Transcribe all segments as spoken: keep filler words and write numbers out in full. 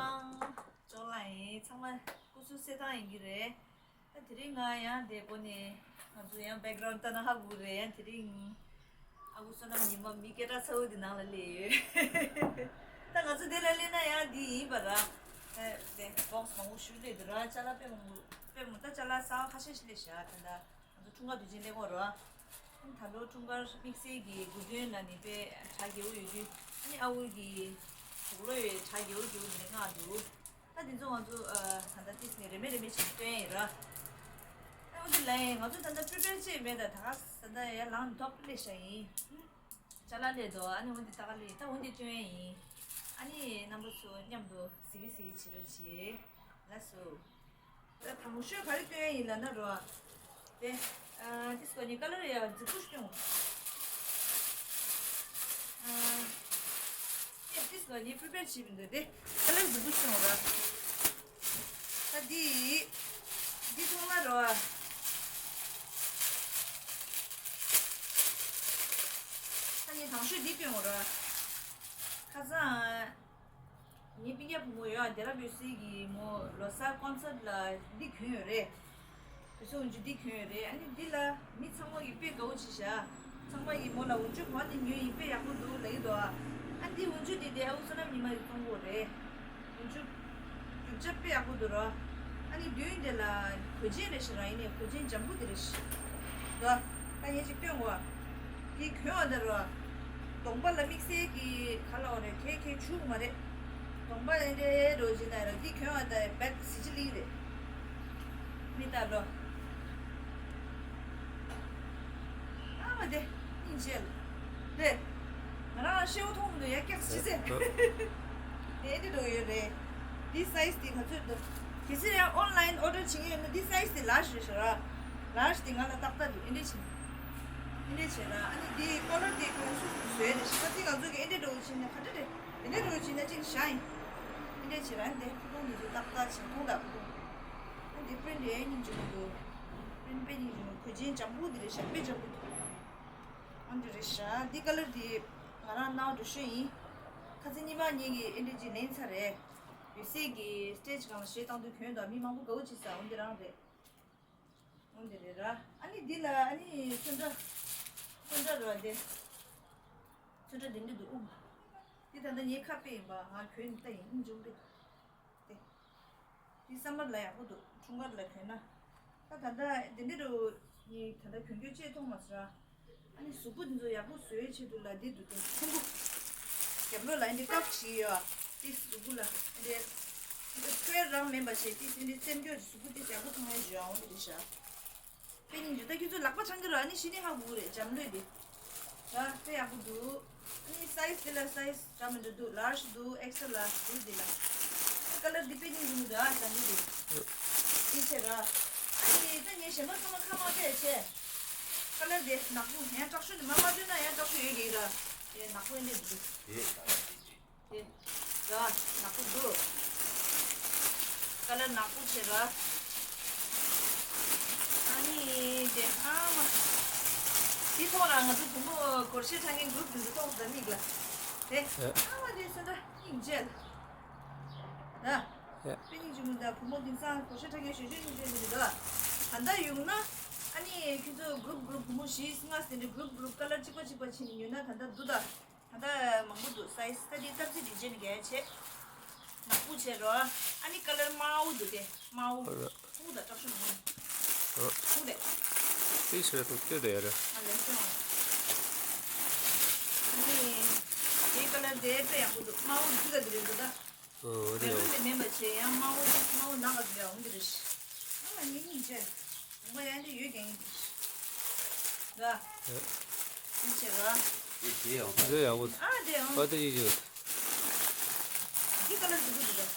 ཨང་། ཅོག་ལ་ཡིན། ཚང་མ་སྐུ་གཟུགས་གསལ་ཐང་ཡིན་གྱི་རེད། ད་དེ་རིང་ང་ཡང་དེ་སྒོ་ནས་ང་ཚོ་ཡང་བེག་གྷ་རའུན་ཌ་ལྟ་ན་ཧ་གོ་རེད། ཡང་དེ་རིང་ཨ་ཁུ་བསོད་ནམས་ཉི་མ་མི་སྐད་གྲགས་ཚ་བོ་དེ་ནང་ལ་སླེབས་ཡོད། ད་ང་ཚོ་དེ་ལ་སླེབས་ན་ཡང་འདི་ཡིན་པ་ར། ཨ་དེ་བོག་སི་མང་པོ་ཞིག་སླེབས་འདུག་ར། ཅ་ལག་དཔེ་མང་པོ་དཔེ་མང་། ད་ཅ་ལག་གསར་པ་ཁ་ཤས་ཤིག་སླེབས་ཤག་ད་ལྟ། ང་ཚོ་འཁྲུངས་སྐར་དུས་ཆེན་སླེབས་ཀྱི་ཡོད་རེད་བ། ཨ་ནི་ད་ལོ་འཁྲུངས་སྐར་དམིགས་བསལ་གྱི་དགུ་སྟོན་ལ་ནི་དཔེ་གྲ་རྒྱས་པོ་ཡོད་དུས། ཨ་ནི་ཨ་ཁུ་གི་དུག་ལོག་ཡོད། གྲ་རྒྱས་པོ་རྒྱས་པོ་འདི་འདྲ་མངགས་འདུག་ད་འདི་ཚོ་ང་ཚོ་ཨ་ད་ལྟ་ཏིས་ནས་རེ་མེད་རེ་མེད་བྱས་སྟོན་ཡིན་ར། ཨ་འོ་འདི་ལ་ཡིན། ང་ཚོ་ད་ལྟ་པི་རི་པེར་བྱས་མེད། ད་ད་ག་ད་ལྟ་ཡར་ལངས་ཐོབ་སླེབས་ཤག་ཡིན། ཅ་ལག་སླེབས་འདུག་ཨ་ནི་འོ་འདི་ད་ག་སླེབས། ད་འོ་འདི་སྟོན་ཡིན། ཨ་ནི་རྣམ་པ་ཚོ་མཉམ་དུ་གཟིགས་གཟིགས་བྱེད་རོགས་བྱེད། ལགས་སོ། ད་དང་ཤོས་ག་རེ་སྟོན་ཡ་ཡིན་ལབ་ན་རོ། དེ། ཨ་ཏིས་ཀོ་ནི་ཀ་ལར་ཡ་རྫིག་པོ་ཞིག་སྟོན། ཨ་ཏིས་ཀོ་ནི་པི་རི་པེར་བྱས་པ་འདུག་དེ་ཀ་ལར་རྫིག་པོ་ཞིག་སྟོན་ར། ད་འདི། འདི་མཐོང་ན་རོ། ད་ངས་དང་ཤོས་འདི་སྟོན་ར། ཁ་སང་། ངའི་སྤུན་ཀྱག་བུ་མོ་ཡོད་ཨ། དེ་ར་བོད་སིལ་གྱི་མོ་ལོ་གསར་ཀོན་སར་ལ་འདི་གྱོན་ཡོད་རེད། བོད་སིལ་འོག་འཇུག་འདི་གྱོན་ཡོད་རེད། ཨ་ནི་འདི་ལ་མི་ཚང་མ་གིས་དཔེ་དགའ་བོ་བྱས་ཤག་ཚང་མ་གིས་མོ་ལ་འོག་འཇུག་གོ་ནི་ཉོས་ཡིན། དཔེ་ཡག་པོ་འདུག་ལབ་ཀྱི་འདུག་ཨ། ཨ་འདི་འོག་འཇུག་འདི་དེ་ཨ་ཁུ་བསོད་ནམས་ཉི་མ་ཡིས་བཙོང་གི་ཡོད་རེད། འོག་འཇུག་རྒྱུ་ཆ་དཔེ་ཡག་པོ་འདུག་རོ། ཨ་ནི་མདུན་དེ་ལ་གོས་ཆེན་རེད་ཤག་ར། ཡིན་ནའི་གོས་ཆེན་འཇམ་པོ་དེ་རེད་ཤག་ད་ད་ངས་ཅིག་སྟོན་གོ། དེ་གྱོན་བ་དེ་རོ། གདོང་པ་ལ་དམིགས་བསལ་གྱི་ག་ལབ་དགོས་རེད། གས་གས་བྱུག་མ་རེད། གདོང་པ་ཨེ་འདྲའི་རོ་བྱེད་ན་རོ། དེ་གྱོན་བ་དེ་བེག་གཟི་བརྗིད་སླེབས་རེད། མི་ལྟ་རོ། ཨ་མ་དེ་སྙིང་རྗེ་ལ། དེ། ང་རང་ཤེའུ་མཐོང་གི་འདུག་ཡ། སྐྱག་ཤི་ཟེར། ཨ། དེ་འདི་འགྲོ་ཡོད་རེད། འདི་སའི་ཛི་དེ་ག་ཚོད་འདུག་གལ་སྲིད་ཡང་ཨོན་ལ་ཡིན་ཨོ་ཌར་བྱེད་མཁན་ཡོད་ན་འདི་སའི་ཛི་དེ་ལར་ཇི་རེད་ཤག་ར། ལར་ཇི་དེ་ང་ལ་ཏག་ཏག་འདུག་ཨེ་འདྲས་བྱེད། ཨེ་འདྲས་བྱེད་ར། ཨ་ནི་འདི་ཀོ་ལར་དེ་ཁོ་རང་སོ་སོ་བཟོས་རེད་ཤག་ཁ་སང་ང་ཚོ་གིས་ཨེ་འདྲས་འགྲོ་བྱེད་ན་ག་འདྲ་རེད། ཨེ་འདྲས་འགྲོ་བྱེད་ན་ཅིག་བཞག་ཡིན། ཨེ་འདྲས་བྱེད་ར། ཨ་ནི་དེ་ཁོ་རང་འདི་ཚོ་ཏག་ཏག་བྱེད་ཁོང་དང་ཁོ་རང་། ཨ་འདི་པི་རིན་ཊི་ཡང་སྙིང་རྗེ་མོ་འདུག་པི་རིན་ཊི་དཔེ་སྙིང་རྗེ་མོ། གོས་ཆེན་འཇམ་པོ་འདི་རེད་ཤག་དཔེ་འཇམ་པོ་འདུག་ཨ་འདི་རེད་ཤག་འདི་ཀ་ལར་འདི་ང་རང་ནང་འགྲོ་ཤོས་ཡིན། ཁ་སང་ཉི་མ་ངེད་ཀྱིས་ཨེ་འདྲས་ཅིག་ལེན་ཚར་རེད། བོད་སིལ་གྱི་སི་ཊེ་ཇི་སྒང་ལ་གཞས་བཏང་དུས་གྱོན་དང་མི་མང་པོ་དགའ་བོ་བྱས་ས། འོ་འདི་རང་རེད། འོ་འདི་རེད་ར། ཨ་ནི་འདི་ལ་ཨ་ནི་ཚོན་ཁྲ། ཚོན་ཁྲ་རོ་འདི། ཚོན་ཁྲ་འདི་འདྲ་འདུག་ཨུ་མ། འདི་ད་ལྟ་ངའི་ཁ་དཔེ་ཡིན་པ། ང་གྱོན་ནི་ད་ཡིན་སྙིང་རྗེ་མོ་དཔེ་འདུག་དེ། འདི་སམ་མར་ལ་ཡག་པོ་འདུག་འཁྲུངས་སྐར་ལ་གྱོན་ན། ད་ད་ལྟ་འདི་འདྲ་རུ་ངས་ད་ལྟ་གྱོན་གྱོན་ཅེས་མཐོང་མ་སོང་ར། ཨ་ནི་གཟུགས་པོ་འདི་ཚོ་ཡག་པོ་བཟོ་ཡའི་ཆེད་དུ་ལ་འདི་འདུག་སྟེ་ཁུང་བུ། རྒྱབ་ལོགས་ལ་འདི་ཀབ་བྱས་ཡོད། འདི་གཟུགས་པོ་ལ་འདི། འདི་སྐོར་རང་མིན་པ་བྱས་ཏེ་འདི་རྩེ་མགྱོགས་ཀྱི་གཟུགས་པོ་འདི་ཡག་པོ་མཐོང་ཡའི་བཟོ་ཡ་འོང་འདི་རེད་ཤག་དཔེ་སྙིང་རྗེ། ད་ཁྱོད་ཚོ་ལག་པ་འཆང་གི་ར། ཨ་ནི་གཞི་ནས་ཧ་གོ་གི་རེད། འཇམ་ལོས་དེ། ད་དཔེ་ཡག་པོ་འདུག་ཨ་ནི་སའི་ཛི་དེ་ལ་སའི་ཛི་འདྲ་མི་འདྲ་འདུག་ལར་ཇི་འདུག་ཨེག་སི་ཨེལ་ལ་འདུག་དེ་ལ། ཨ་ནི་ཀ་ལར་འདི་དཔེ་སྙིང་རྗེ་མོ་འདུག་ཨ་འཇམ་ལོས་དེ། འདི་བྱས་ར། ཨ་ནི་ད་ངས་གཞན་པ་ཚང་མ་ཁ་མ་བལྟས་བྱས། ཀ་ལར་དེ་ནག་པོ་ཡང་དྲག་ཤོས་ནི་མ་མ་སྟོན་ན་ཡང་དྲག་ཤོས་ཡོད་ཀྱི་ར། དེ་ནག་པོ་ཨེ་འདྲ་འདུག་དེ་ད་ཡང་དེ་དེ། དེ། ཡ། ནག་པོ་འདུག་ཀ་ལར་ནག་པོ་བྱས་ར། ཨ་ནི་དེ་ཨ་མ། དེ་ཐོག་ལ་ང་ཚོ་བུ་མོ་སྒོར་གཞས་འཁྲབ་མཁན་གུ་རུབ་དེ་ཚོ་ཐོག་ད་མིག་ལ། དེ། ཡ། ཨ་མ་དེ་སོ་འདྲ་སྙིང་རྗེ་ལ། ད། ཡ། དཔེ་སྙིང་རྗེ་མོ་འདུག་བུ་མོ་དེང་སང་སྒོར་གཞས་འཁྲབ་མཁན་ཞེ་ཅིག་སྙིང་རྗེ་མོ་འདུག་ད་ལྟ་ཡོང་ན། ཨ་ནི་ཁྱོད་ཚོ་གུ་རུབ་གུ་རུབ་བུ་མོ་བཞི་ལྔ་ཟེར་ནས་གུ་རུབ་གུ་རུབ་ཀ་ལར་གཅིག་པ་གཅིག་པ་བྱས་ནས་ཉོས་ན་ད་ལྟ་འདུག་ད། ད་ལྟ་མང་པོ་འདུག་སའི་ཛི་ད་འདི་སྟབས་ཚིག་འདི་བྱས་ནས་རྒྱག་ཡ་བྱེད། ནག་པོ་བྱས་རོ། ཨ་ནི་ཀ་ལར་དམར་པོ་འདུག་སྟེ་དམར་པོ། ཨ་ར། ཨུ་ད་དྲག་ཤོས་མང་། ཨ། ཨུ་ལེ། དེ་ཕྱིར་དུ་ལྟོས་དེ་ཡ་ར། ང་ལན་སོང་། ཨ་ནི། དེ་ཀ་ལར་དེ་དཔེ་ཡག་པོ་འདུག་དམར་པོ་འདི་ག་འདི་རེད་འདུག་ད། ཨོ་རེད། མེ་རུན་དེ་མིན་པ་བྱས་ཡང་དམར་པོ་དེ་དམར་པོ་ནག་ག་འདི་རེད་འོང་འདི་རེད། ཨ་ང་ཉིན་ཉིན་བྱས། ང་ཡང་འདི་ཡོད་ཀྱང་ཡིན། ར། ཡ། འདི་བྱས་ར། འདི་ཡག་པོ། ཨ་འདི་ཡང་། ཨ་ད་ཡིན་ཡོད། འདི་ཀ་ལར་འདི་ཚོ་འདི་འདྲ།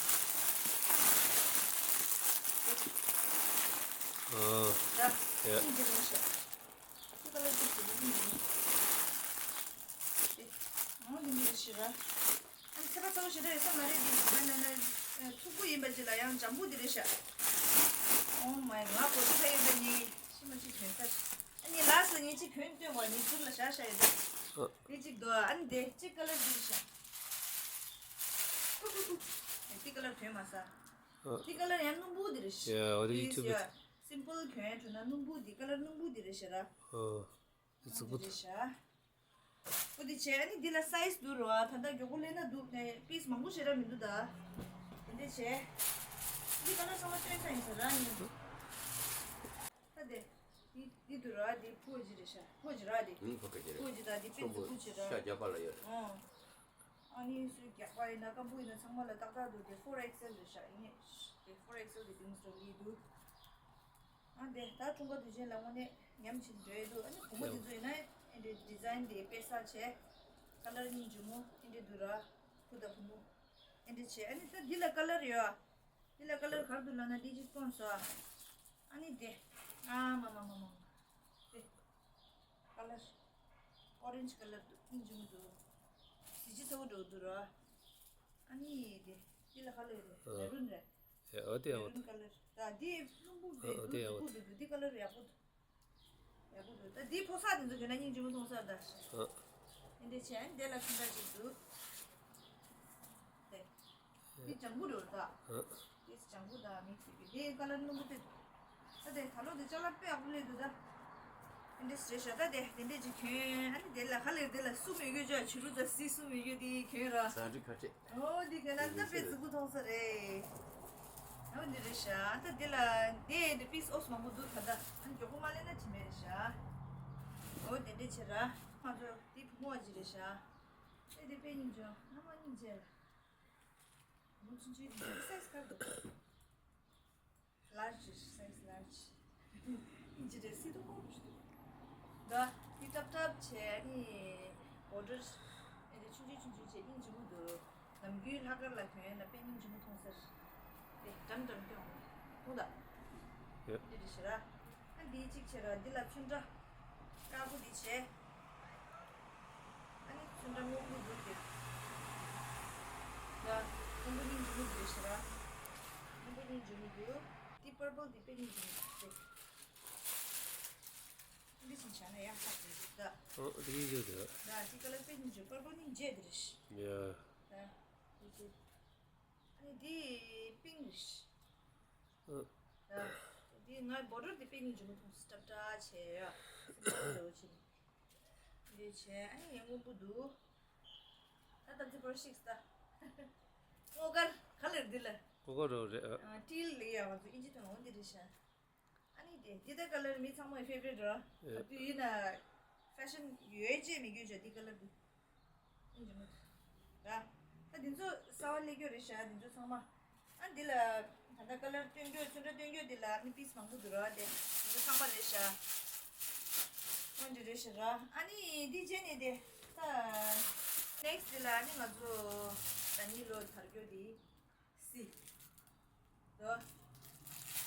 ཨ། ར། ཡ། འདི་འདི་རེད་ཤག་འདི་ཀ་ལར་འདི་འདི་འདི་འདི། འདི། ཨ་འདི་འདི་རེད་ཤག་ར། ཨ་ནི་ཚད་པ་གཙོ་བོ་ཞེ་དྲག་ཡོད་ས་མ་རེད་དེ། ན་ན་ན། མཐུག་པོ་ཡིན་པ་ཅིག་ལ་ཡང་འཇམ་པོ་དེ་རེད་ཤག་ཨོ་མའི། ང་གོ་ས་ད་ཡོད་པ་ནི་ཤི་མ་ཅིག་གྱོན་ས། ཨ་ནི་ལགས་སོ་ངས་ཅིག་གྱོན་སྟོན་བ་ནི་ཚུར་ལ་བཞག་བཞག་ཡོད་དེ། ཨ། དེ་གཅིག་འདུག་ཨ་ནི་དེ་གཅིག་ཀ་ལར་འདི་རེད་ཤག་འདི་ཀ་ལར་གྱོན་མ་ས། ཨ། འདི་ཀ་ལར་ཡང་སྣུམ་པོ་འདི་རེད་ཤག་ཡ། འོ་དེ་ཡུ་ཊུབ་ཡ། སིམ་པལ་གྱོན་ཡ་འགྲོ་ན་སྣུམ་པོ་འདི་ཀ་ལར་སྣུམ་པོ་འདི་རེད་ཤག་ར། ཨོ། དེ་ཚིག་པོ། འདི་རེད་ཤག་ཨོ་དེ་བྱས། ཨ་ནི་འདི་ལ་སའི་ཛི་འདུག་ར། ད་ལྟ་མགྱོགས་པོ་ལེན་ན་འདུག་ནས་པིས་མང་པོ་ཞེ་དྲག་མི་འདུག་ད། དེ་འདྲ་བྱས། འདི་ཀ་ལར་ཚང་མ་སྟོན་ས་ཡིན་ས་ར་ནི། ད་དེ། འདི་འདི་འདུག་ར། འདི་ཕོ་ཇི་རེད་ཤག་ཕོ་ཇི་ར་འདི། ཨུམ། ཕོ་ཁ་ཇི་རེད། ཕོ་ཇི་ད་འདི་པེན་ཙི་ཕོ་ཇི་ར། ཤ་རྒྱགས་པ་ལ་ཡོད་རེད། ཨོ། ཨ་ནི་སུས་རྒྱགས་པ་ཡིན་ན་སྐམ་པོ་ཡིན་ན་ཚང་མ་ལ་ཏག་ཏག་འདུག་དེ་ཕོར་ཨེག་སེལ་རེད་ཤག་ཡིན་ནའི་དེ་ཕོར་ཨེག་སེལ་དེ་དེ་མོ་ཟོ་ལི་འདུག་ཨ་དེ་ད་ཁྲུང་ཀ་དུས་ཆེན་ལ་དངོས་གནས་ཉམས་ཆེན་འགྲོ་ཡི་འདུག་ཨ་ནི་བུ་མོ་དེ་ཚོ་ཡིན་ན་ཨེ་འདྲའི་ཌི་ཛའིན་དེ་དཔེ་གསར་བྱས། ཀ་ལར་སྙིང་རྗེ་མོ་ཨེ་འདྲའི་འདུག་ར། བུ་དང་བུ་མོ་ཨེ་འདྲའི་བྱས། ཨ་ནི་ད་འདི་ལ་ཀ་ལར་ཡོད་ཨ། འདི་ལ་ཀ་ལར་ག་རེ་འདུག་ལབ་ན་འདི་གཅིག་སྤོན་སོ་ཨ། ཨ་ནི་དེ། ཨ་མ་མ་མ་མ་མ། དེ། ཀ་ལར། ཨོ་རེན་ཇི་ཀ་ལར་འདུག་སྙིང་རྗེ་མོ་འདུག་གཟི་བརྗིད་ཚ་བོ་འགྲོ་འདུག་ར། ཨ་ནི་དེ། འདི་ལ་ག་ལར་རེད། ཨ། མེ་རུན་རེད། ཨེ། ཨོ་དེ་ཡག་པོ་འདུག་མེ་རུན་ཀ་ལར། ད་འདི་སྣུམ་པོ་འདི། ཨོ་དེ་ཡག་པོ་འདུག་འདི་ཀ་ལར་ཡག་པོ་འདུག་ཡག་པོ་འདུག་ད་འདི་ཕོ་གསར་དེ་ཚོ་གྱོན་ན་སྙིང་རྗེ་མོ་མཐོང་ས་ད། ཨ། ཨེ་འདྲ་བྱས། ཨ་ནི་དེ་ལ་ཁྱིམ་བདག་ཅིག་འདུག་དེ། འདི་ལྗང་གུ་རེད་ད། ཨ། འདི་ལྗང་གུ་དང་མིག་སི་གི་འདི་ཀ་ལར་སྣུམ་པོ་དེ། ད་དེ་ད་ལོ་དེ་ཅ་ལག་དཔེ་ཡག་པོ་སླེབས་འདུག་ད། ཨེ་འདྲ་རེད་ཤག་ད་དེ་དེ་འདྲས་ཅིག་གྱོན། ཨ་ནི་དེ་ལ་ག་ལེར་དེ་ལ་སུ་མི་གྱོན་ཅག་བྱུ་རུ་དང་སི་སུ་མི་གྱོན་དེ་གྱོན་ར། ཟ་འདྲི་ཁ་ཁྲེ། ཨོ་འདི་གྱོན་ན་ད་དཔེ་མཛེས་པོ་མཐོང་ས་རེད། ཨོ་འདི་རེད་ཤག་ད་དེ་ལ་དེ་དེ་པིས་ཨོས་མང་པོ་འདུག་ད་ད། ཨ་ནི་མགྱོགས་པོ་མ་ལེན་ན་དྲི་མེད་རེད་ཤག་ཨོ་དེ་འདྲས་བྱེད་ར། ང་ཚོ་དེ་བུ་མོ་བ་ཅིག་རེད་ཤག་ཨེ་དེ་དཔེ་སྙིང་རྗེ། ཨ་མ་སྙིང་རྗེ་ལ། བུ་མོ་ཆུང་ཆུང་དེ་སའི་ཛི་ག་རེ་འདུག་ལར་ཇི། སའི་ཛི་ལར་ཇི། སྙིང་རྗེ་རེད། སི་ཏོ་ཀོ་རུ་ཞིག་འདུག་ད་འདི་ཏབ་ཏབ་བྱས། ཨ་ནི་བོ་ཌར་ཨེ་འདྲ་ཆུང་ཆུང་ཆུང་ཆུང་བྱས། སྙིང་རྗེ་མོ་འདུག་ནམ་རྒྱུན་ལྷག་དཀར་ལ་གྱོན་ཡ་ལ་དཔེ་སྙིང་རྗེ་མོ་མཐོང་ས་རེད། དེ་འགྲམ་འགྲམ་སྐྱོང་། མཐོང་ད། ཡོད། འདི་འདྲ་བྱེད་ར། ཨ་འདི་གཅིག་བྱེད་ར། འདི་ལ་ཚོན་ཁྲ་དཀར་པོ་འདི་བྱས། ཨ་ནི་ཚོན་ཁྲ་སྔོན་པོ་འདུག་དེ། ཡ། སྔོན་པོ་སྙིང་རྗེ་མོ་འདུག་ཞེས་ར། སྔོན་པོ་སྙིང་རྗེ་མོ་འདུག་འདི་པར་པལ་འདི་དཔེ་སྙིང་རྗེ་མོ་འདུག་སྟེ། འདི་བཞིན་བྱས་ན་ཡག་ཐག་ཆོད་འདུག་ད། ཨོ་དེ་ཡིན་རྒྱུ་འདུག་ད་འདི་ཀ་ལར་དཔེ་སྙིང་རྗེ། པར་པལ་སྙིང་རྗེ་འདི་རེད། ཡ། ད་འདི་ཚོ། ཨ་ནི་འདི་པིང་རེད། ཨོ། ད་འདི་ང་བོ་ཌར་འདི་དཔེ་སྙིང་རྗེ་མོ་མཐོང་སོང་། སྲབ་སྲབ་བྱས་ཡ། སྲབ་སྲབ་འདྲ་བོ་བྱས་ནས། འདི་བྱས། ཨ་ནི་ཡང་སྔོན་པོ་འདུག་ད་ད་འདི་པར་ཤིག་ད། སྔོ་དཀར་ག་ལེར་འདི་ལ། སྔོ་དཀར་རོ་རེད་ཨ། ཨ་ཊིལ་ལ་ཡ། ང་ཚོ་ཨིན་ཇི་ཐོན་འོ་འདི་རེད་ཤག་ཨ་ནི་དེ་འདི་ད་ཀ་ལར་མི་ཚང་མའི་ཕེ་ཝ་རིཊ་རེད། ཨེ། ད་དུས་ཡིན་ན་ཕེ་ཤན་ཡོད་ཅེས་མི་དགོས་ཅེས་འདི་ཀ་ལར་འདུག་ཨིན་ཇི་མོ། ད་ད་འདི་ཚོ་གསར་པ་སླེབས་རྒྱུ་རེད་ཤག་འདི་ཚོ་ཚང་མ། ཨ་འདི་ལ་ད་ལྟ་ཀ་ལར་སྟོན་རྒྱུ། ཚོན་ཁྲ་སྟོན་རྒྱུ་འདི་ལ་ཨ་ནི་པིས་མང་པོ་འདུག་ར། དེ་འདི་ཚོ་ཚང་མ་རེད་ཤག་འོ་འདི་རེད་ཤག་ར། ཨ་ནི་འདི་རྗེས་ནས་དེ་ད་ནེག་སི་འདི་ལ་ཨ་ནི་ང་ཚོ་ད་ནི་ལོ་དར་རྒྱུ་འདི། སི། དོ།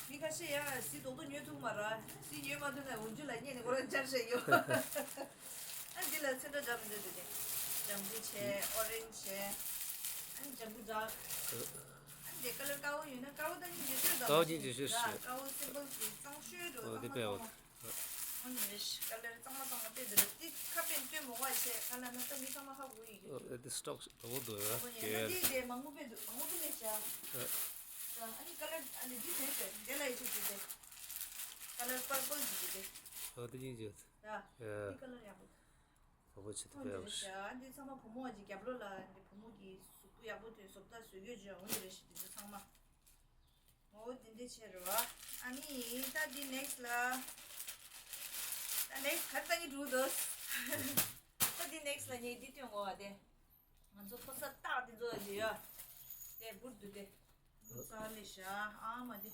མི་ཁ་ཤས་ཡང་སི་རྡོག་རྡོག་ཉོ་ཐུབ་མ་ར། སི་ཉོས་མ་ཐུབ་ན་འོག་འཇུག་ལ་བསྙལ་ནས་ཁོ་རང་འབྱར་བཞག་ཡོད། ཨ་འདི་ལ་ཚོན་ཁྲ་འདྲ་མི་འདྲ་འདུག་སྟེ། ལྗང་གུ་བྱས། ཨོ་རེན་ཇི་བྱས། ཨ་ནི་ལྗང་གུ་འདྲ། ཨ་འདི་ཀ་ལར་དཀར་པོ་ཡོད་ན་དཀར་པོ་ད་སྙིང་རྗེ་ཤོས་དང་། དཀར་པོ་སྙིང་རྗེ་ཤོས་རེད། དཀར་པོ་སིམ་པལ་གྱི་གཙང་ཤོས་འགྲོ། ཨོ་དེ་དཔེ་ཡག་པོ་འདུག་ཨ་ནི་རེད། ཀ་ལར་གཙང་མ་གཙང་མ་དཔེ་འདུག་ར། འདི་ཁ་དཔེ་སྟོན་མོ་བ་བྱས། ག་ལ་ན་ད་མི་ཚང་མ་ཧ་གོ་ཡི་གི། ཨོ་དེ་སི་ཊོག་ལ་བོ་འདུག་ཡ། ཨོ་ཡ། ད་འདི་དེ་མང་པོ་དཔེ་འདུག་མང་པོ་དཔེ་མེད་ཤག་ཨ་ནི་ཀ་ལར་ཨ་ནི་འདི་བྱས་བྱས་འདི་ལ་ཡི་ཆུ་འདི་དེ། ཀ་ལར་པར་པལ་གྱི་འདི་དེ། ཨོ་དེ་སྙིང་རྗེ། ཡ། ཡ། འདི་ཀ་ལར་ཡག་པོ། ཡག་པོ་ཆེ། ཨོ་དཔེ་འདི་ཡག་རེད་པོ་ཤག་འདི་ཚང་མ་བུ་མོ་བ་ཅིག་རྒྱབ་ལོགས་ལ་འདི་བུ་མོ་གི་གཟུགས་པོ་ཡག་པོ་དེ་བཟོ་ལྟ་བཟོ་རྒྱུ་བྱས། འོ་འདི་རེད་ཤག་འདི་ཚོ་ཚང་མ། འོ་འདི་འདྲ་བྱས་རེད་པ། ཨ་ནི་ད་འདི་ནེག་སི་ལ། ད་ནེག་སི་ག་རེ་ལྟ་གི་འདུག་དོ། ད་འདི་ནེག་སི་ལ་ངས་འདི་སྟོན་དགོས་པ་དེ། ང་ཚོ་ཕོ་གསར་རྟགས་འདི་ཚོ་ལ་འདི་ཡོད། དེ་བུར་འདུག་དེ། བུར་རྩ་ལེ་ཤ་ཨ་མ་དེ།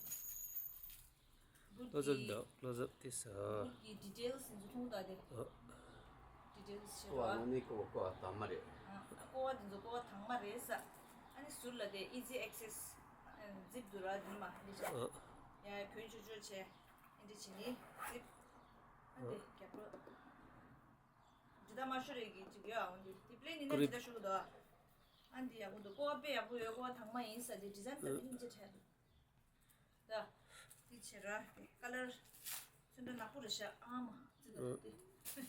བུར་ལོ་ཙཱ་གི་འདུག་ལོ་ཙཱ་ཏི་ས། བུར་གྱི་ཌི་ཊེལ་སི་འདི་ཚོ་མཐོང་ད་དེ། ཨ། ཌི་ཊེལ་སི་ཤེས་ཀོ་བ་རོ། ནང་ནས་ཀོ་བ་ཀོ་བ་དྭངས་མ་རེད། ཨ། ཀོ་བ་འདི་ཚོ་ཀོ་བ་དྭངས་མ་རེད་ས། ཨ་ནི་ཟུར་ལ་དེ་ཨི་ཛི་ཨེག་སེ་སི། ཛིབ་འདུག་ར་འདི་མ་འདི་ཆ། ཨ། ཡ་གྱོན་ཆོག་ཆོག་བྱས། ཨ་འདི་བྱས་ནི་ཛིབ། ཨ་འདི་རྒྱབ་ལོགས། འདི་ད་མ་ཤོར་རེ་གི་ཅིག་ཡོད་ཨ། འོ་འདི་དེ་པི་ལེན་ཡིན་ན་ཀུ་རིབ། འདི་ད་ཤོར་གི་འདུག་ཨ། ཨ་འདི་ཡག་པོ་འདུག་ཀོ་བ་དཔེ་ཡག་པོ་ཡོད། ཀོ་བ་དྭངས་མ་ཡིན་ས། དེ་ཌི་ཛའིན་ད་དེ་སྙིང་རྗེ་དྲགས་འདུག་ད། འདི་བྱེད་ར། དེ་ཀ་ལར་ཚོན་ཁྲ་ནག་པོ་རེད་ཤག་ཨ་མ་ཙི་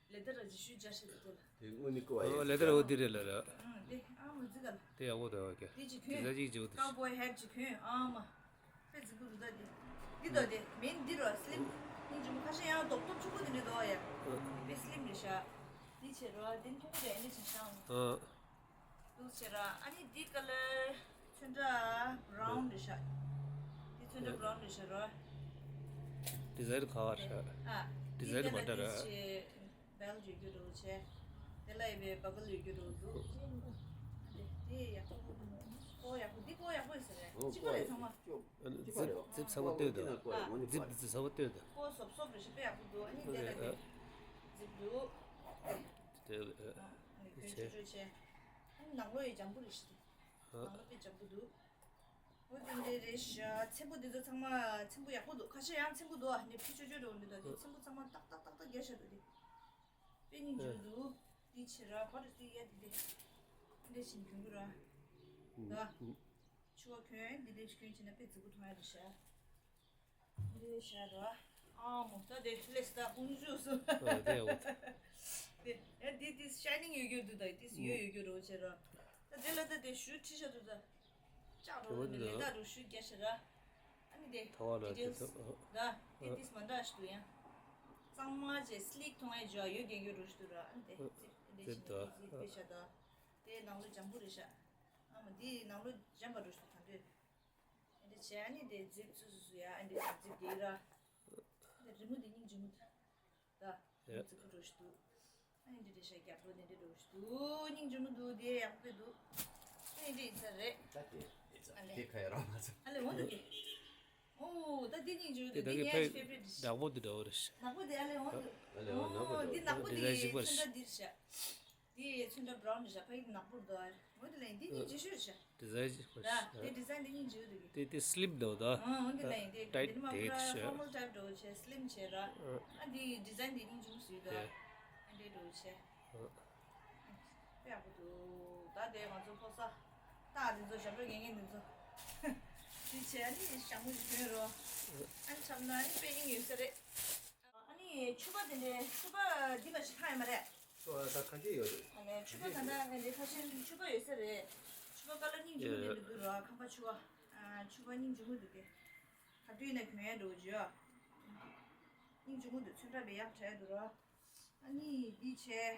ད་དེ། ལེ་དར་ར་ཇི་ཤུ་སྦྱར་ཤེས་འདུག་དེ་ལ། དེ་དངོས་གནས་ཀོ་བ་ཨོ་ཡ་ལེ་དར་འོ་དེ་རེད་ལ་ར། ཨང་དེ་ཨ་མ་ཛི་ག་ལ། དེ་ཡག་པོ་འདུག་ཨོ་ཀེ། དེ་ཅི་གྱོན། དེ་ཟ་ཅིག་ཅིག་འོ་དེ། ཀའུ་བོའི་ཧེ་ཊི་ཅི་གྱོན་ཨ་མ། དཔེ་ཛི་གུ་འདུག་ད་དེ། འདི་དོ་དེ་མིན་འདི་རོ་སི་ལིམ། སྙིང་རྗེ་མོ་ཁ་ཤས་ཡང་རྡོག་རྡོག་ཆུ་བོ་དེ་འདྲ་འདུག་ཨ་ཡ། ཨ། དཔེ་སི་ལིམ་རེད་ཤག་འདི་བྱེད་རོ་དེ་མཐོང་གི་རེད་ཨ་ནི་ཅི་ཤང་། ཨ། འདུག་བྱེད་ར་ཨ་ནི་འདི་ཀ་ལར་ཚོན་ཁྲ་བྷ་རའུན་རེད་ཤག་འདི་ཚོན་ཁྲ་བྷ་རའུན་རེད་ཤག་རོ། ཌི་ཛའིན་ག་བ་རེད། ཨ། ཌི་ཛའིན་མ་འདྲ་ར། བེལ་ཡོད་རྒྱུ་རུ་བྱས། དེ་ལ་ཡི་བའི་བ་ག་ལ་ཡོད་རྒྱུ་རུ་འདུག་དེ་ཡག་པོ་འདུག་ཀོ་ཡག་པོ་འདི་ཀོ་ཡག་པོ་ཡོད་ས་རེད། གཅིག་པ་རེད་ཚང་མ། ཛིབ་ཛིབ་ཚ་པོ་སྟོན་འདུག་ཛིབ་ཛིབ་ཚ་པོ་སྟོན་འདུག་ཀོ་སོབ་སོབ་རེད་ཤག་དཔེ་ཡག་པོ་འདུག་ཨ་ནི་དེ་ལ་དེ་ཛིབ་འདུག་དེ་ལ་ཨ་ནི་གྱོན་ཆུ་ཆུ་བྱས། ཨ་ནི་ནང་ལོགས་ཡི་ལྗང་བུ་རེད་ཤག་ནང་ལོགས་དཔེ་ལྗང་བུ་འདུག་འོ་དེ་འདྲ་རེད་ཤག་ཚེམ་བུ་འདི་ཚོ་ཚང་མ་ཚེམ་བུ་ཡག་པོ་འདུག་ཁ་ཤས་ཡང་ཚེམ་བུ་འདུག་ཨ་ནི་ཕི་ཆོ་ཆོ་འགྲོ་འདི་འདུག་དེ་ཚེམ་བུ་ཚང་མ་ཏག་ཏག་ཏག་ཏག་རྒྱག་ཤག་འདུག་དེ། དཔེ་སྙིང་རྗེ་འདུག་འདི་ཕྱི་ར་བར་དུ་ཡ་འདི་འདི་འདི་བཞིན་གྱོན་གྱི་ར། ད་ཕྱུ་པ་གྱོན་འདི་འདི་གྱོན་བྱས་ན་དཔེ་ཛི་གུ་མཐོང་ཡ་རེད་ཤག་འདི་ཤ་ར། ཨ་མོ་ད་དེ་ལེས་ད་ཧུན་ཇུ་སུ། ཨ་དེ་འོ། དེ་ཡ་འདི་འདི་ཤའི་ནིང་ཡོད་རྒྱུ་འདུག་ད་འདི་ཡོད་ཡོད་རྒྱུ་རོ་བྱས་ར། ད་དེ་ལ་ད་དེ་ཞུ་ཁྲི་ཤ་འདུག་ད། ལྕགས་རོ་ལ་ལེ་ད་རུ་ཤུ་རྒྱ་ཤ་ར། ཨ་ནི་དེ་ཐ་བ་ལ་ཌི་ཊེལ་སི། ད་དེ་ཏིས་མ་འདྲ་ཞིག་འདུག་ཡང་། གཙང་མ་ཅེ་སི་ལིག་མཐོང་ཡ་ཇོ་ཡོད་རྒྱ་ཡོད་རུ་ཤུ་ར་ཨ་ནི་དེ་ཙིབ་ཨ་ནི་དེ་ཤ་ད་ཙིབ་དེ་ཤ་ད། དེ་ནང་ལོ་ལྗང་བུ་རེད་ཤག་ཨ་མ་དེ་ནང་ལོ་ལྗང་པ་རུ་ཤུ་ད་འདོད། ཨ་ནི་བྱས་ཨ་ནི་དེ་ཙིབ་སུ་སུ་སུ་ཡ་ཨ་ནི་དེ་ཙིབ་དེ་ར། དེ་རི་མོ་དེ་སྙིང་རྗེ་མོ་ད། ད་ཡ། ཙིབ་སུ་རུ་ཤུ་འདུག་ཨ་ནི་འདི་འདྲ་ཤ་རྒྱག་པོ་འདི་འདྲ་འགྲོ་ཞུ་སྙིང་རྗེ་མོ་འདུག་དེ་ཡག་པོ་འདུག་ཨ་ནི་འདི་ཡིན་ས་རེད། ད་དེ་དེ་ཚ་ཨ་ལེ། དེ་ཁ་ཡ་རང་མ་ཚ། ཨ་ལེ་འོང་འདུག་གི་ཨོ་ད་འདི་སྙིང་རྗེ་མོ་དེ་འདུག་འདི་ངའི་ཕེ་ཝ་རེ་ཊི་ཌི་ཤི། ནག་པོ་འདི་འདྲ་བོ་རེད་ཤག་ནག་པོ་དེ་ཨ་ལེ་འོང་འདུག་ཨ་ལེ་འོང་ནག་པོ་ཨོ་འདི་ནག་པོ་འདི་འདི་ལ་གཞིག་པ་རེད་ཤག་འདི་ཚོན་ཁྲ་འདི་རེད་ཤག་འདི་ཚོན་ཁྲ་བྷ་རའུན་རེད་ཤག་ཕ་གི་ནག་པོ་འདུག་འོ་འདི་ལ་འདི་སྙིང་རྗེ་ཤོས་རེད་ཤག་ཌི་ཛའིན་ཅིག་པར། ད་དེ་ཌི་ཛའིན་དེ་སྙིང་རྗེ་འདུག་གི་དེ་དེ་སི་ལིམ་འདུག་ད། ཨང་འོན་ཏེ་ལ་ཡིན་དེ་ཊའིཊ་ཊའིཊ་དེ་ཤ། ཕོར་མལ་ཊའིཊ་འགྲོ་བྱས་སི་ལིམ་བྱས་ར། ཨ་འདི་ཌི་ཛའིན་དེ་སྙིང་རྗེ་མོ་ཞིག་འདུག་ཡ། ཨ་འདྲས་འགྲོ་བྱས། ཨ། དཔེ་ཡག་པོ་འདུག་ད་དེ་ང་ཚོ་ཕོ་གསར་སྟག་འདི་ཚོ་ཞབས་བྲོ་རྒྱག་མཁན་འདི་ཚོ། འདི་བྱས་ཨ་ནི་ཞྭ་མོ་ཞིག་གྱོན་རོགས། ཨ་ནི་འཁྲབ་ན་ཨ་ནི་དཔེ་སྙིང་ཡོད་ས་རེད། ཨ་ནི་ཕྱུ་པ་དེ་འདྲའི་ཕྱུ་པ་འདི་མ་ཞིག་ལྷག་ཡོད་མ་རེད། ཕྱུ་པ་ད་ཁ་ཤས་ཡོད་རེད། ཨ་ནི་ཕྱུ་པ་ད་ལྟ་ངས་འདི་ཁ་ཤས་ཕྱུ་པ་ཡོད་ས་རེད། ཕྱུ་པ་ཀ་ལར་སྙིང་རྗེ་མོ་དེ་འདྲ་འདུག་ར་ཁམས་པ་ཕྱུ་པ། ཨ་ཕྱུ་པ་སྙིང་རྗེ་མོ་འདུག་གས། ག་དུས་ན་གྱོན་ཡ་འགྲོ་རྒྱུ། སྙིང་རྗེ་མོ་འདུག་ཚོན་ཁྲ་བས་ཡག་དྲགས་འདུག་ར། ཨ་ནི་འདི་བྱས།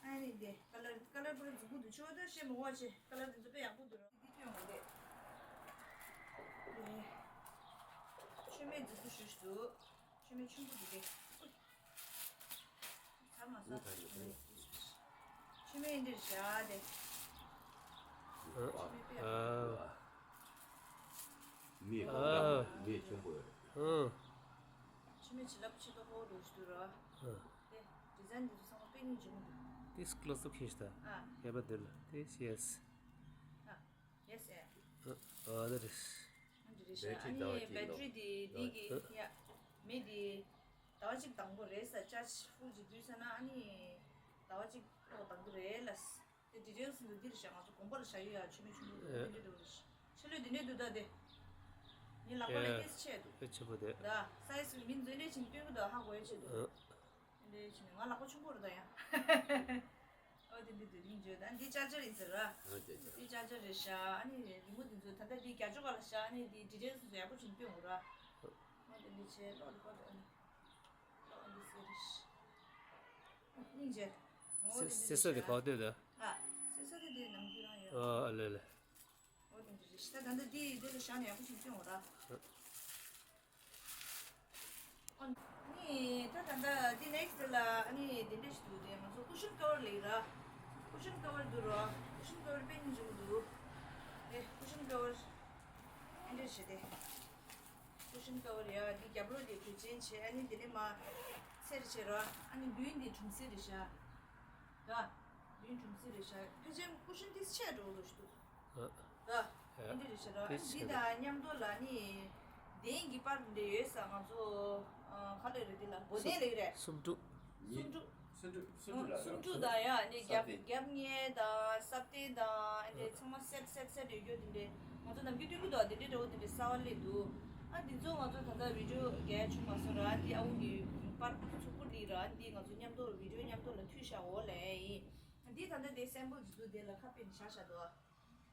ཨ་ནི་འདི་ཀ་ལར་ཀ་ལར་པུ་ར་འཛུགས་པོ་འདུག་ཕྱུ་པ་ད་ཤེས་མི་དགོས་ཆེ་ཀ་ལར་དེ་ཚོ་དཔེ་ཡག་པོ་འདུག་ར། འདི་སྟོན་འོང་དེ། ཨེ། མཆོད་མེ་འཛུགས་པོ་ཞུ་ཞུ། མཆོད་མེ་ཆུང་པོ་འདུག་གས། ཚར་མ་ཟ། མཆོད་མེ་འདིར་བཞག་སྟེ། ཨ། མཆོད་མེ་དཔེ་ཡག་པོ། ཨ། མེ་ཨ། མེ་ཆེན་པོ་ཡོད། ཨ། མཆོད་མེ་བྱིན་རླབས་ཆེ་ཏོག་ཧོ་འགྲོ་ཞིག་འདུག་ར། ཨ། དེ་ཌི་ཛའིན་འདི་ཚོ་ཚང་མ་དཔེ་སྙིང་རྗེ་མོ་འདུག་དེ་ཀློ་སི་ཨབ་ཁྱེར་ཤག་ད། ཨ། ཡ་པ་འདི་ལ་དེ་ཡེ་སི། ཨ། ཡེ་སི་ཨེ། ཨ། ཨ་འདི་རེད། འདི་རེད་ཤག་ཨ་ནི་བེ་ཊི་རི་འདི་འདི་གི་ཡ། མེ་འདི་ཟླ་བ་གཅིག་དང་པོ་རེད་ས་ཅར་ཇི་ཧྥུལ་ཅིག་བསྡུས་ས་ན་ཨ་ནི་ཟླ་བ་གཅིག་ལོག་དང་པོ་རེད་ལ། དེ་ཌི་ཊེལ་སི་འདི་འདི་རེད་ཤག་ང་ཚོ་དགོན་པ་ལ་བཞག་ཡོད་ཡ་མཆོད་མེ་ཆུང་ཆུང་འདི་འདྲ་འདྲ་རེད་ཤག་ཆེ་ལོས་འདི་འདྲ་འདུག་ད་དེ། ངའི་ལག་པ་ལ་ཏོག་ཙམ་ཆེ་འདུག་དཔེ་ཆེ་པོ་དེ། ད་སའི་ཛི་མིན་ཛོ་འདི་འདྲ་བྱས་ནས་སྟོན་གི་འདུག་ཧ་གོ་ཡ་ཆེ་འདུག་འདི་འདྲ་བྱས་ནས་ང་ལག་པ་ཆུང་པོ་རེད་ད་ཡ། ཨོ་དེ་འདི་དེ་སྙིང་རྗེ་ད་འདི་ཅར་ཇར་ཡིན་ཟེར་ར། ཨོ་ཅར་ཇར། འདི་ཅར་ཇར་རེད་ཤག་ཨ་ནི་རི་མོ་འདི་ཚོ་ད་ལྟ་འདི་རྒྱ་ཅོ་ག་ལ་ཤག་ཨ་ནི་འདི་ཌི་ཊེལ་སི་ཚོ་ཡག་པོ་བྱས་ནས་སྟོན་འོང་ར། ཨོ་དེ་འདི་བྱས་ལོག་འདི་ཀོ་ད་ཨ་ནི། ལོག་འདི་ཟེར་རེད་ཤག་སྙིང་རྗེ། ཨོ་དེ་འདི་ཟེར་ས་དེ་ག་པར་སྟོན་ད། ཨ། ཟེར་ས་དེ་འདི་ནམ་རྒྱུན་རང་ཡོད། ཨ་ཨ་ལེ་ལེ། ཨོ་དེ་འདི་རེད་ཤག་ད་ད་ལྟ་འདི་འདི་ལ་བཞག་ནས་ཡག་པོ་བྱས་ནས་སྟོན་འོང་ར། ཨ་ནི་ད་ད་ལྟ་འདི་ནེག་སི་ཊི་ལ་ཨ་ནི་དེ་འདྲ་ཞིག་འདུག་དེ་ང་ཚོ་ཀུ་ཤན་ཀ་བར་ལེགས་ར། ཀུ་ཤན་ཀ་བར་འདུག་ར། ཀུ་ཤན་ཀ་བར་དཔེ་སྙིང་རྗེ་མོ་འདུག་དེ་ཀུ་ཤན་ཀ་བར་ཨེ་འདྲ་བྱས་ཏེ། ཀུ་ཤན་ཀ་བར་ཡ་འདི་རྒྱབ་ལོགས་དེ་གོས་ཆེན་བྱས་ཨ་ནི་དེ་ནས་མ་ཚེར་བྱས་ར། ཨ་ནི་མདུན་དེ་གྲུམ་སེ་རེད་ཤག་ད། མདུན་གྲུམ་སེ་རེད་ཤག་ཕལ་ཆེར་ཀུ་ཤན་ཏིས་ཆེ་འགྲོ་འགྲོ་ཞིག་འདུག་ཨ། ད། ཨ་འདི་འདྲ་རེད་ཤག་ར། ཨ་ཏིས་འདི་ཆེ་དང་མཉམ་དུ་ལ་ནི་གདན་གྱི་པར་འདི་ཡོད་ས་ང་ཚོ་ཨ་ག་ལེ་རེད་འདི་ལ་སྒོ་གདན་ལེགས་རེད། སུམ་ཕྲུག་སུམ་ཕྲུག་སུམ་ཕྲུག་སུམ་ཕྲུག་ལ་སུམ་ཕྲུག་དང་ཡ་ནི་རྒྱབ་རྒྱབ་ངེས་དང་སྲབ་གདན་དང་ཨ་ནི་ཚང་མ་སེ་ཊི་སེ་ཊི་སེ་ཊི་ཡོད་རྒྱུ་འདི་འདྲས་ང་ཚོ་ནམ་རྒྱུན་སྟོན་གི་འདུག་འདི་འདྲས་འདྲ་བོ་འདི་འདྲས་གསར་པ་སླེབས་འདུག་ཨ་འདི་ཚོ་ང་ཚོ་ད་ལྟ་བི་ཌིའོ་རྒྱག་བྱུང་མ་སོང་ར། འདི་ཨ་ཁུ་གི་པར་ཚུགས་པོ་འདི་ར། འདི་ང་ཚོ་མཉམ་དུ་བི་ཌིའོ་མཉམ་དུ་ལ་མཐུད་བཞག་འོ་ལེ་ཡིན། འདི་ད་ལྟ་དེ་སེམ་པལ་འདི་ཚོ་དེ་ལ་ཁ་ཕྱེ་ནས་བཞག་བཞག་འདུག་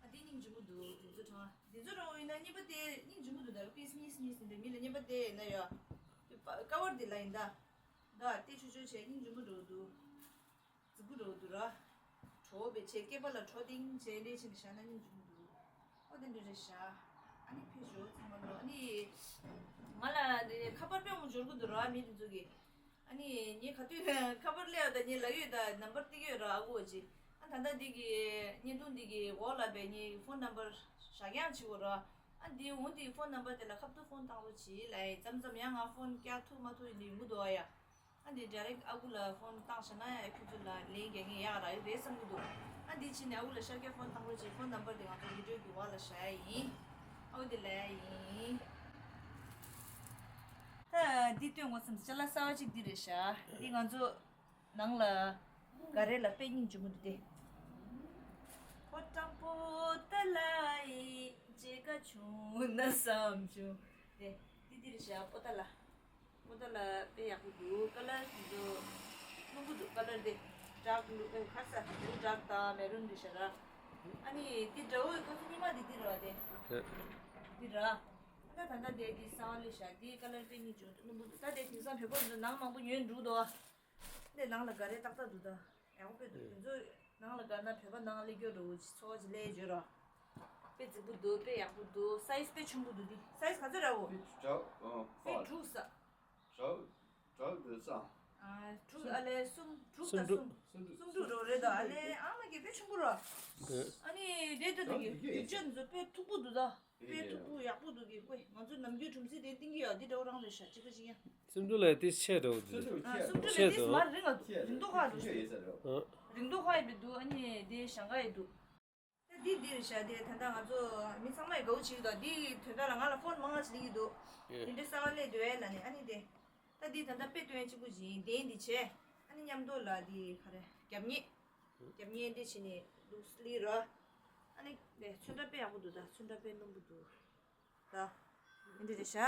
ཨ་འདི་སྙིང་རྗེ་མོ་འདུག་འདི་ཚོ་གྲང་འདི་ཚོ་གྲང་བ་ཡིན་ན་རྙིང་པ་དེ་སྙིང་རྗེ་མོ་འདུག་ད་པིས་གཉིས་གཉིས་འདི་མི་ལ་རྙིང་པ་དེ་ཡིན་ན་ཡོད། ཀ་བར་འདི་ལ་ཡིན་ད། ད་དེ་ཆུ་ཆུ་བྱས་སྙིང་རྗེ་མོ་འགྲོ་འདུག་རྫིག་པོ་འགྲོ་འདུག་ར། གྲོ་བོ་བྱས་སྐེད་པ་ལ་གྲོ་ཏིང་བྱས་འདྲ་བྱས་ནས་བཞག་ན་སྙིང་རྗེ་མོ་འདུག་ཨོ་དེ་འདྲ་རེད་ཤག་ཨ་ནི་ཕེབས་ཤོག་ཚང་མ་ལོ། ཨ་ནི་ང་ལ་འདི་ཁ་པར་དཔེ་མང་འབྱོར་གི་འདུག་ར་མི་དེ་ཚོ་གིས། ཨ་ནི་ངས་ག་དུས་ཁ་པར་སླེབས་ཡོད་ད། ངས་ལབ་ཡོད་ད། ནམ་བར་སྟེར་གི་ཡོད་ར་ཨ་ཁུ་ཅིག་ཨ་ད་ལྟ་འདི་གི་བརྙན་ཐུང་འདི་གི་འོག་ལ་བས་ངས་ཕོན་ནམ་བར་བཞག་ཡང་བྱེད་དགོས་ར། ཨ་འདི་འོང་འདི་ཕོན་ནམ་བར་དེ་ལ་ཁ་ཐུག་ཕོན་བཏང་རོགས་གྱིས་ལབ་ཡིན། མཚམས་མཚམས་ཡང་ང་ཕོན་བཀྱག་ཐུབ་མ་ཐུབ་ཡིན་འདི་ཡོང་གི་འདུག་ཨ་ཡ། ཨ་འདི་ཌའི་རེག་ཨ་ཁུ་ལ་ཕོན་བཏང་བཞག་ན་ཡ་ཁྱོད་ཚོ་ལ་ལན་རྒྱག་མཁན་ཡག་རག་གི་རེད་བསམ་གི་འདུག་ཨ་འདི་ཕྱིན་ནས་ཨ་ཁུ་ལ་ཤར་སྐྱོར་ཕོན་བཏང་རོགས་གྱིས། ཕོན་ནམ་བར་དེ་ང་ཚོ་བི་ཌིའོ་གི་འོག་ལ་བཞག་ཡ་ཡིན། ཨ་ཁུ་འདི་ལབ་ཡ་ཡིན། ད་འདི་སྟོན་དགོས་བསམ། ཅ་ལག་གསར་བ་གཅིག་འདི་རེད་ཤག་འདི་ང་ཚོ་ནང་ལ་ག་རེ་ལ་དཔེ་སྙིང་རྗེ་མོ་འདུག་སྟེ། ཕོ་བྲང་པོ་ཏཱ་ལ་ཡི་མཇལ་ཁ་བྱུང་ན་བསམ་བྱུང་། དེ་འདི་འདི་རེད་ཤག་པོ་ཏཱ་ལ། པོ་ཏཱ་ལ་དཔེ་ཡག་པོ་འདུག་ཀ་ལར་འདི་ཚོ་སྣུམ་པོ་འདུག་ཀ་ལར་དེ་ཌརྐ་བླུ་ཨེ་ཁ་ས་བླུ་ཌརྐ་དང་མེ་རུན་རེད་ཤག་ར། ཨ་ནི་འདི་འདྲ་བོ་ཁ་སང་ཉི་མ་འདི་འདི་ར་བ་དེ་འདི་ར། ཨ་ད་ད་ད་དེ་འདི་གསར་བ་སླེབས་ཤག་འདི་ཀ་ལར་དཔེ་སྙིང་རྗེ་མོ་འདུག་སྣུམ་པོ་འདུག་ད་དེ་དེང་སང་བོད་པ་འདི་ནང་མང་པོ་ཉོས་འགྲོ་འདུག་ཨ། འདི་ནང་ལ་ག་རེ་ཏག་ཏག་འདུག་ད། ཡག་པོ་དཔེ་འདུག་དེ་ཚོ་ནང་ལ་དགའ་ན་བོད་པ་ནང་སླེབས་རྒྱུ་རུ་འཚོ་བ་ཅིག་སླེབས་བརྗོད་རོགས། དཔེ་རྫིག་པོ་འདུག་དཔེ་ཡག་པོ་འདུག་སའི་ཛི་དཔེ་ཆུང་པོ་འདུག་འདི་སའི་ཛི་ག་ཚོད་རེད་འོ། དཔེ་དྲུག་ཨ་དཔེ་ཧྥ་དྲུག་ས། དྲུག་དྲུག་འདུག་ས། ཨ་དྲུག་ཨ་ལས་གསུམ་དྲུག་དང་གསུམ་གསུམ་དྲུག་གསུམ་དྲུག་རོ་རེད་ད། ཨ་ལས་ཨ་མ་གི་དཔེ་ཆུང་པོ་རོ། ཨ་ནི་རེད་འདུག་འདུག་གི་སྒྲིག་ཆས་འདི་ཚོ་དཔེ་མཐུག་པོ་འདུག་ད། དཔེ་མཐུག་པོ་ཡག་པོ་འདུག་གི་དཔེ་ང་ཚོ་ནམ་རྒྱུན་གྲུམ་ཟིག་དེ་བཏིང་གི་ཡོད། འདི་འདྲ་བོ་རང་རེད་ཤག་གཅིག་པ་གཅིག་ཡང་། སེམས་སྡུག་ལ་དེ་ཆེ་འགྲོ་འདུག་ཨ་སུམ་ཁྲི་ལས་དེ་མར་རིང་ང་འདུག་རིང་ཐོག་ཁ་འགྲོ་ཤི། ཨ་རིང་ཐོག་ཁ་ཡི་བི་འདུག་ཨ་ནི་དེ་ཞང་ཁ་ཡི་འདུག་ད་འདི་འདི་རེད་ཤག་དེ་ད་ལྟ་ང་ཚོ་མི་ཚང་མས་དགའ་བོ་བྱེད་ཀྱི་འདུག་འདི་དོན་དག་ལ་ང་ལ་ཕོན་མང་ང་ཞིག་སླེབས་ཀྱི་འདུག་དེ་འདྲའི་གསར་བ་སླེབས་འདུག་ཨེ་ལ་ནི་ཨ་ནི་དེ། ད་འདི་ད་ལྟ་དཔེ་སྟོན་གཅིག་པུ་ཞིག་ཡིན། དེ་འདི་བྱས། ཨ་ནི་མཉམ་དུ་ལ་འདི་ག་རེ་རྒྱབ་གཉེར། རྒྱབ་གཉེར་འདི་བྱས་ནས་ལུགས་སླེབས་རོ། ཨ་ནི་དེ་ཚོན་ཁྲ་དཔེ་ཡག་པོ་འདུག་ད་ཚོན་ཁྲ་དཔེ་སྣུམ་པོ་འདུག་ད་འདི་འདྲ་རེད་ཤག་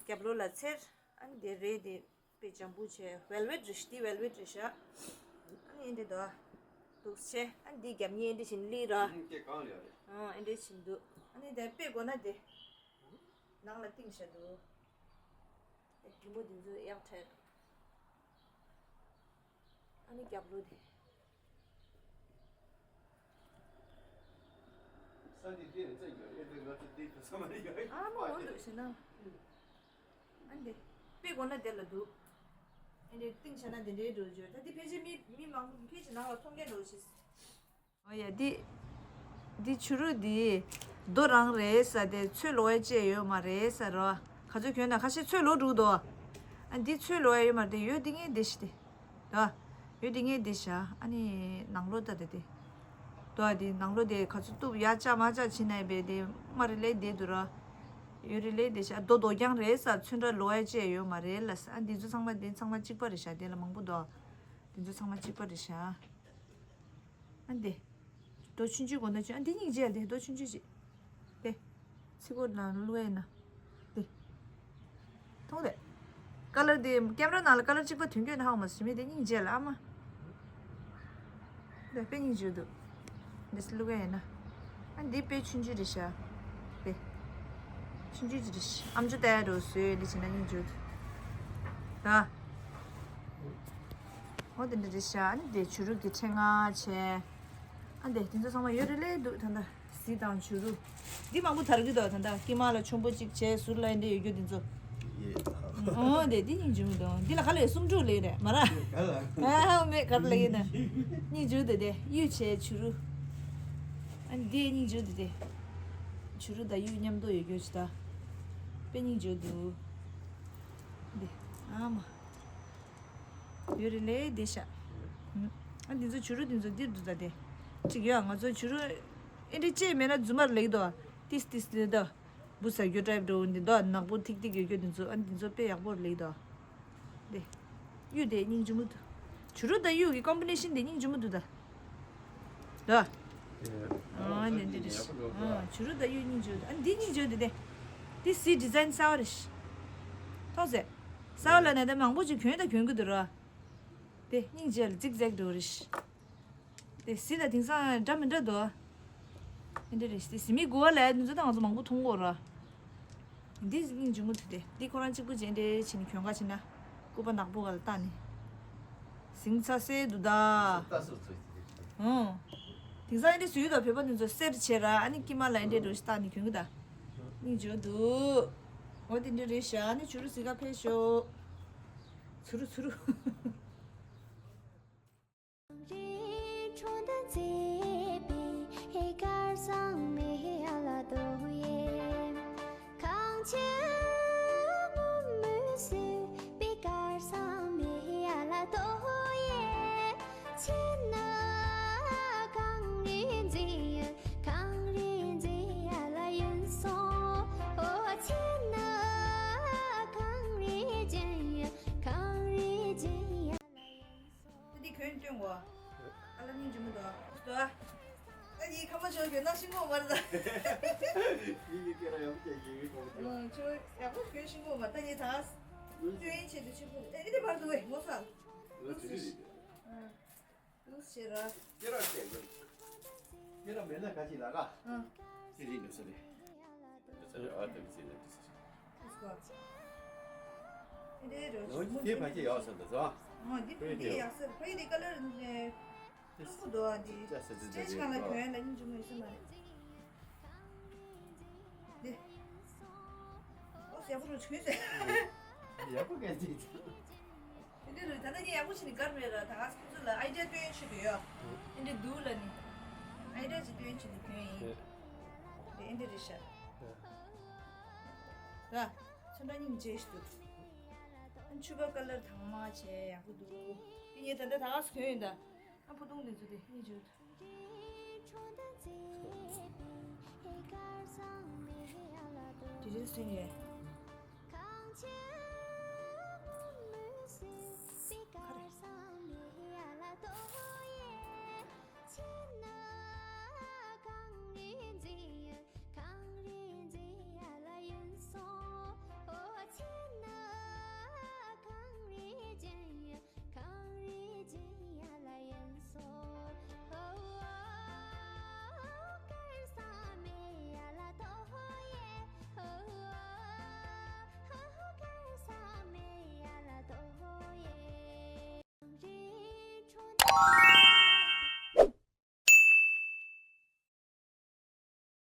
རྒྱབ་ལོགས་ལ་ཚེར། ཨ་ནི་དེ་རེད་དེ་དཔེ་འཇམ་པོ་བྱས། ཝེལ་ཝེཊ་རེད་ཤག་འདི་ཝེལ་ཝེཊ་རེད་ཤག་ཨ་ནི་འདི་འདུག་འདུག་བྱས། ཨ་ནི་འདི་རྒྱབ་གཉེར་འདི་བྱས་སླེབས་རོ། ཨ་ནི་སྐེ་གང་ལ་ཡོད་རེད། ཨ་འདི་འདྲ་བྱས་འདུག་ཨ་ནི་དེ་དཔེ་དགོས་ན་དེ་ནང་ལ་བཏིང་བཞག་འདུག་ཨེ་རྒན་པོ་འདི་ཚོ་གཡག་ཁྲལ། ཨ་ནི་རྒྱབ་ལོགས་དེ། ས་འདི་འདི་རེད་ཙང་ཡོད་ཨེ་འདི་ང་ཚོ་འདི་དུ་ས་མ་རེད་ཡོད། ཨ་མ་འོ་འདུག་ཞེ་ན། ཨ་འདི་དཔེ་དགོས་ན་དེ་ལ་འདུག་ཨ་འདི་བཏིང་བྱས་ན་འདི་འདྲའི་འགྲོ་རྒྱུ་ད་འདི་ཕལ་ཆེར་མི་མི་མང་པོ་ཕལ་ཆེར་ནང་ལ་མཐོང་མཁན་འགྲོ་ཞིག་ཨོ་ཡ་འདི། འདི་བྱུ་རུ་འདི་རྡོ་རང་རེད་ས་དེ་ཚོས་ལོག་ཡ་བཅས་ཡོད་མ་རེད་ས་རོ། ག་ཚོད་གྱོན་ན་ཁ་ཤས་ཚོས་ལོག་འགྲོ་འདུག་ཨ་འདི་ཚོས་ལོག་ཡ་ཡོད་མ་རེད། ཡོད་འདི་ངའི་འདི་ཞིག་དེ། ད། ཡོད་འདི་ངའི་འདི་ཤ་ཨ་ནི་ནང་ལོགས་ད་དེ་དེ། ད་འདི་ནང་ལོགས་དེ་ག་ཚོད་གཏུབ་ཡ་བཅག་མ་བཅག་བྱེད་ན་ཡིན་པས་དེ་མ་རེད་ལས་བསྡད་འདུག་ར། ཡོད་རེད་ལས་བསྡད་ཤ་རྡོ་རྡོ་རྐྱང་རེད་ས། ཚོན་ཁྲ་ལོག་ཡ་བཅས་ཡོད་མ་རེད་ལ་ས། ཨ་འདི་ཚོ་ཚང་མ་འདི་ཚང་མ་གཅིག་པ་རེད་ཤ་དེ་ལ་མང་པོ་འདུག་འདི་ཚོ་ཚང་མ་གཅིག་པ་རེད་ཤ། ཨ་འདི། རྡོ་ཆུང་ཆུང་དགོས་ན་ཆུང་། ཨ་འདི་སྙིང་རྗེ་ལ་དེ་རྡོ་ཆུང་ཆུང་ཞིག་དེ། ཚིག་གོ་ནང་བླུགས་ཡ་ན། དེ། མཐོང་དེ། ཀ་ལར་དེ་ཀེམ་ར་ནང་ལ་ཀ་ལར་གཅིག་པ་དོན་འཁྱོལ་ན་ཧ་མ་ཞི་མི་དེ་སྙིང་རྗེ་ལ་ཨ་མ། དེ་དཔེ་སྙིང་རྗེ་འདུག་འདི་སི་བླུགས་ཡ་ན། ཨ་འདི་དཔེ་ཆུང་ཆུང་རེད་ཤག་དེ། ཆུང་ཆུང་ཅིག་རེད་ཤག་ཨམ་ཅོག་ལྟ་ཡ་འགྲོ་བཟོས་འདི་བྱས་ན་སྙིང་རྗེ་འདུག་ད། འོ་དེ་འདྲ་རེད་ཤག་ཨ་ནི་དེ་བྱུ་རུ་གི་ཕྲེང་ང་བྱས། ཨ་འདི་དེ་ཚོ་ཚང་མ་ཡོད་རེད་ལས་འདུག་ད་ལྟ་གཟི་དང་བྱུ་རུ། འདི་མང་པོ་དར་གི་འདུག་ད་ལྟ་དཀྱིལ་མ་ལ་ཆུང་པོ་གཅིག་བྱས་ཟུར་ལ་འདི་ཡོད་རྒྱུ་འདི་ཚོ། ཨོ་དེ་འདི་སྙིང་རྗེ་མོ་འདུག་འདི་ལ་ག་ལ་ཡོད་གསུམ་དྲུག་ལེགས་རེད་མ་ར། ཨ་མེད་ག་ར་ལ་ཡོད་ན། སྙིང་རྗེ་འདུག་དེ་གཡུ་བྱས་བྱུ་རུ། ཨ་འདི་སྙིང་རྗེ་འདུག་དེ། བྱུ་རུ་དང་གཡུ་མཉམ་དུ་ཡོད་རྒྱུ་ཅི་ད། དཔེ་སྙིང་རྗེ་འདུག་འདི། ཨ་མ། ཡོད་རེད་ལས་བསྡད་ཤག་ཨ་འདི་ཚོ་བྱུ་རུ་འདི་ཚོ་འདིར་འདུག་ད་དེ། གཅིག་ཡོད་ང་ཚོ་བྱུ་རུ། ཨེ་འདྲ་ཅེས་མེད་ན་རྫུན་མར་ལེགས་དོ། ཏིས་ཏིས་ཏིས་དོ། འབུ་ཟ་རྒྱུ་འདྲ་འགྲོ་འདི་འདུག་ནག་པོ་ཐིག་ཐིག་ཡོད་རྒྱུ་འདི་ཚོ་ཨ་འདི་ཚོ་དཔེ་ཡག་པོ་ལེགས་དོ། དེ། གཡུ་དེ་སྙིང་རྗེ་མོ་འདུག་བྱུ་རུ་དང་གཡུ་གི་ཀོམ་བི་ནེ་ཤན་དེ་སྙིང་རྗེ་མོ་འདུག་ད། ད། ཨ་ནི་འདི་རེད། ཨ་བྱུ་རུ་དང་གཡུ་སྙིང་རྗེ་མོ་འདུག་ཨ་འདི་སྙིང་རྗེ་མོ་འདུག་དེ། དེ་གཟི་ཌི་ཛའིན་གསར་བ་རེད། ཐོག་ཟེ། གསར་བ་ལ་ནས་ད་མང་པོ་ཅིག་གྱོན་དང་གྱོན་གི་འདུག་ར། དེ་སྙིང་རྗེ་ལ་ཙིག་ཙེག་འགྲོ་རེད། དེ་གཟི་ལ་དེང་སང་འདྲ་མི་འདྲ་འདུག་ཨེ་འདྲ་རེད། དེ་གཟི་མིག་དགུ་བ་ལ་འདི་ཚོ་ད་ང་ཚོ་མང་པོ་མཐོང་གོ་ར། འདི་སྙིང་རྗེ་མོ་འདུག་དེ་འདི་ཁོ་རང་གཅིག་པུ་ཅན་འདྲ་བྱས་ནས་གྱོན་ག་བྱས་ན། སྐུད་པ་ནག་པོ་ག་ལ་བཏགས་ནས། ཟིང་ཚ་སེ་འདུག་ད། ད་སོ་སོ་ཡིན། ཨོ། དེང་སང་ཨེ་འདྲ་བཟོས་ཡོད་ད། བོད་པ་འདི་ཚོ་སེར་བྱས་ར། ཨ་ནི་དཀྱིལ་མ་ལ་ཨེ་འདྲ་འགྲོ་ཞིག་བཏགས་ནས་གྱོན་གི་ད། སྙིང་རྗེ་འདུག་འོ་དེ་འདྲ་རེད་ཤག་ཨ་ནི་བྱུ་རུ་གཟིགས་ག་ཕེབས་ཤོག་ཚུ་རུ་ཚུ་རུ། ད་འདི་གྱོན་སྟོན་གོ། ཨ་ལ་སྙིང་རྗེ་མོ་འདུག་ཨ། ད་ངའི་ཁ་པར་ཤོར་གྱོན་ན་ཤིང་གོག་མ་རེད་ད། ངའི་ཡི་གེ་ར་ཡག་པོ་བྱས་ཡིན་གོ། ཨ་ཁྱོད་ཡག་པོ་གྱོན་ཤིང་གོག་མ། ད་ངས་ད་སྟོན་ཆེད་དུ་ཕྱིར་ཕུད་ཨེ་འདི་བར་དུ་བས་ངོ་ཚ། ལུགས་སྲོལ་ཞིག་ཨ། ལུགས་ཤེས་ར། སྐེ་རགས་བཤད་དགོས། སྐེ་རགས་མེད་ན་ག་ཅི་ལ་ག་ཨ། ཚེ་རིང་ལུགས་སྲོལ་རེད། ཨ་ད་མི་ཚེ་ནས་འདི་ཟེར། ཨེ་འདྲའི་རོ། ལོ་གཅིག་དེ་ཕ་གི་ཡག་ས་འདུག་ཟེར་བ། ཨ་འདི་འདི་ཡག་ས། ཕ་གི་འདི་ཀ་ལར་ནས་སྟོང་པོ་འདུག་ཨ། འདི་ཅ་ས་ཅི་སི་ཊེཇ་སྒང་ལ་གྱོན་ཡ་ལ་སྙིང་རྗེ་མོ་ཡོད་ས་མ་རེད། འདི། ཨོ་ཡག་པོ་རུ་གྱོན་ཟེར། ཡག་པོ་གན་ཅིག་ཨེ་འདྲ་རེད། ད་ལྟ་ངས་ཡག་པོ་བྱས་ནས་བཀར་མེད་ར། ད་ག་སེ་ཁོ་ཚོ་ལ་ཨའི་ཌི་ཡ་སྟོན་ཆེད་དུ་ཡོད། ཨེ་འདྲ་འདུག་ལ་ནི། ཨའི་ཌི་ཡ་ཅིག་སྟོན་ཆེད་དུ་གྱོན་ཡིན། དེ་ཨེ་འདྲ་རེད་ཤག་ར། ཚོན་ཁྲ་སྙིང་རྗེ་ཞིག་འདུག་ཨ་ཕྱུ་པ་ཀ་ལར་དྭངས་མ་བྱས་ཡག་པོ་འདུག་དེ་ངས་ད་ལྟ་ད་ག་སེ་གྱོན་ཡིན་ད། ཨ་ཕུ་ཐུང་དེ་ཚོ་དེ་སྙིང་རྗེ། དེ་རིང་སེང་གེ།